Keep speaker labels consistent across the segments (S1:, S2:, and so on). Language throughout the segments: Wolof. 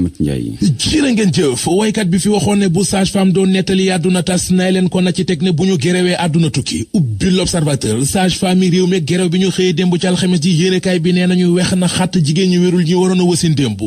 S1: Ahmed Ndiaye.
S2: jërë ngeen jëf waykat bi fi waxoon ne bu sage-femme doon nettali àdduna tas nay leen ko na ci teg ne bu ñu gerewee àdduna tukki ubbi l'observateur sage-femme yi réew mi gerew bi ñu xëyee démb ci alxames ji yéenekaay bi nee nañu wex na xatt jigéen ñu wérul ñi waroon a wasin démb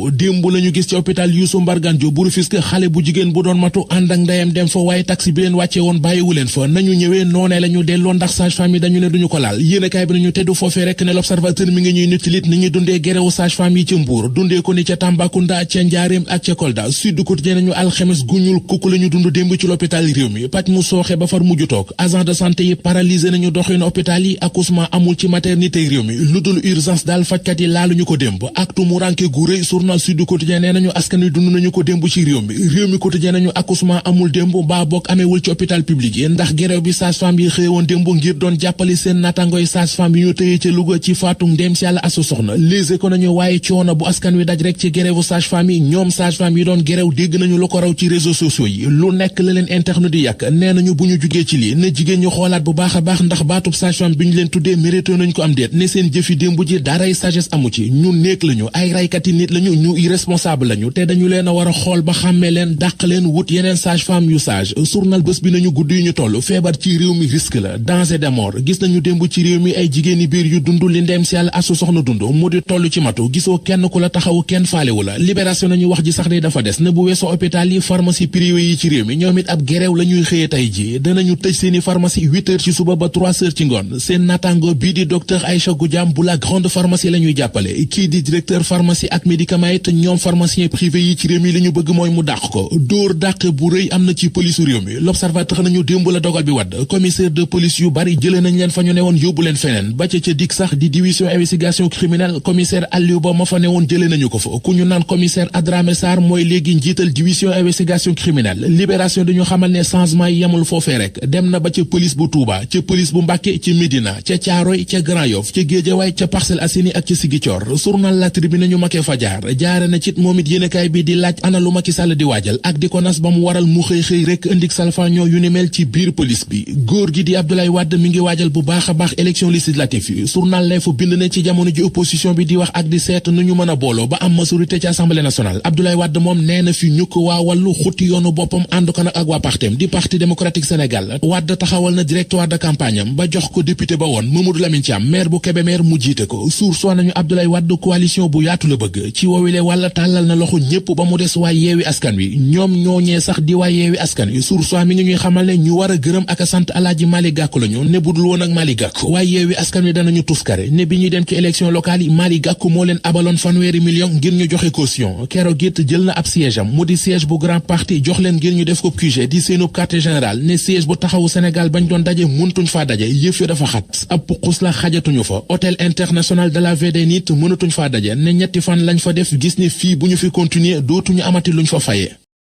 S2: la ñu gis ci hôpital Youssou Mbargane Diop bu Rufisque xale bu jigéen bu doon matu ànd ak ndeyam dem fa waaye taxi bi leen wàcce woon bàyyiwu leen fa nañu ñëwee noonee la ñu delloo ndax sage-femme yi dañu ne duñu ko laal yéenekaay bi nañu teddu foofee rek ne l'observateur mi ngi ñuy nittilit ni ñuy dundee gerewu sage-femme yi ca Mbuur dundee ko ni ca Tambacounda ca Njaaréem ak ca Kolda Sud Quotidien nañu alxames gu ñuul kukk la ñu dund démb ci l'hôpital réew mi paj mu sooxe ba far mujj toog agent de santé yi paralysé nañu doxinu hôpital yi accouchement amul ci maternité réew mi lu dul urgence daal fajkat yi laaluñu ko démb ak tumuranke gu rëy journal Sud Quotidien nee nañu askan wi dund nañu ko démb ci réew mi Quotidien nañu accouchement amul démb baa bokk ameewul ci hôpital public yi ndax gerew bi sage-femme yi xëyewoon démb ngir doon jàppale seen natangoy sage-femme yi ñu tëyee ca Louga ci faatu ndem si yàlla asu soxna léegi ko nañu waaye coono bu askan wi daj rek ci gerewu sage-femme yi ñoom sage-femme yi doon gerew dégg nañu lu ko raw ci réseaux sociaux yi lu nekk la leen internet di yàq nee nañu bu ñu jugee ci lii ne jigéen ñu xoolaat bu baax a baax ndax baatub sage-femme bi ñu leen tuddee mérité nañ ko am déet ne seen jëfi démb ji daray sagesse amu ci ñu néeg lañu ay raykati nit lañu ñu irresponsable lañu te dañu leen a war a xool ba xàmmee leen dàq leen wut yeneen sage-femme yu sage journal bés bi nañu guddi yu ñu toll feebar ci réew mi risque la danger de mort gis nañu démb ci réew mi ay jigéeni biir yu dund li ndeem si yàlla asu soxna dund mu di toll ci matu gisoo kenn ku la taxaw kenn faalewu la libération nañu wax ji sax de dafa des ne bu weesoo hôpital yi pharmacie privée yi ci réew mi ñoom it ab gerew la ñuy xëyee tey ji danañu tëj seeni pharmacie 8 heures ci suba ba 3 heures ci ngoon seen natango bii di docteur Aïcha Goudiam bu la grande pharmacie la ñuy jàppale kii di directeur pharmacie ak médicament it ñoom pharmacien privé yi ci réew mi li ñu bëgg mooy mu dàq ko dóor dàq bu rëy am na ci police réew mi l'observateur nañu démb la dogal bi wadd commissaire de police yu bari jëlee nañ leen fa ñu ne woon yóbbu leen feneen ba ca dik sax di division investigation criminelle commissaire Aliou Ba ma fa ne woon jëlee nañu ko fa ku ñu naan commissaire Adramé Sarr mooy léegi njiital division investigation criminelle libération dañu xamal ne changement yi yamul foofee rek dem na ba ca police bu Touba ca police bu Mbacké ca Médina ca Thiaroye ca Grand Yoff ca Guédiawaye ca Parcelles Assainies ak ca Ziguinchor journal La Tribune nañu Macky fa jaare na ci moom it yéenekaay bi di laaj ana lu Macky Sall di waajal ak di ko nas ba mu waral mu xëy rek indik salfaañoo yu ni mel ci biir police bi góor gi di Abdoulaye Wade mi ngi waajal bu baax a baax élection législative yi journal L'Info bind na ci jamono ji opposition bi di wax ak di seet nu ñu mën a booloo ba am majorité ci assemblée nationale Abdoulaye Wade moom nee na fi ñu ko waa wàllu xutti yoonu boppam ànd ko nag ak waa partem di parti démocratique Sénégal Wade taxawal na directoire de campagne am ba jox ko député ba woon Mamadou Lamine Thiam maire bu Kébémer mu jiite ko source nañu Abdoulaye Wade coalition bu yaatu la bëgg ci woowile wàlla tàllal na loxo ñépp ba mu des waa yeewi askan wi ñoom ñooñee sax di waa yeewi askan wi source mi ngi ñuy xamal ne ñu war a gërëm ak a sant Alaaji Malick Gakou lañu ne budul woon ak Malick Gakou waaye yeewi askan wi danañu tuskare ne bi ñuy dem ci élection locale yi Malick Gakou moo leen abaloon fanweeri million ngir ñu joxe caution keroog it jël na ab siège am mu di siège bu grand parti jox leen ngir ñu def ko QG di seenub quartier général ne siège bu taxawu Sénégal bañ doon daje muntuñ faa daje yëf yo dafa xat ab puqus la xajatuñu fa hôtel international de la VDN nit mënatuñ faa daje ne ñetti fan lañ fa def gis ne fii bu ñu fi continuer dootuñu amati luñ fa faye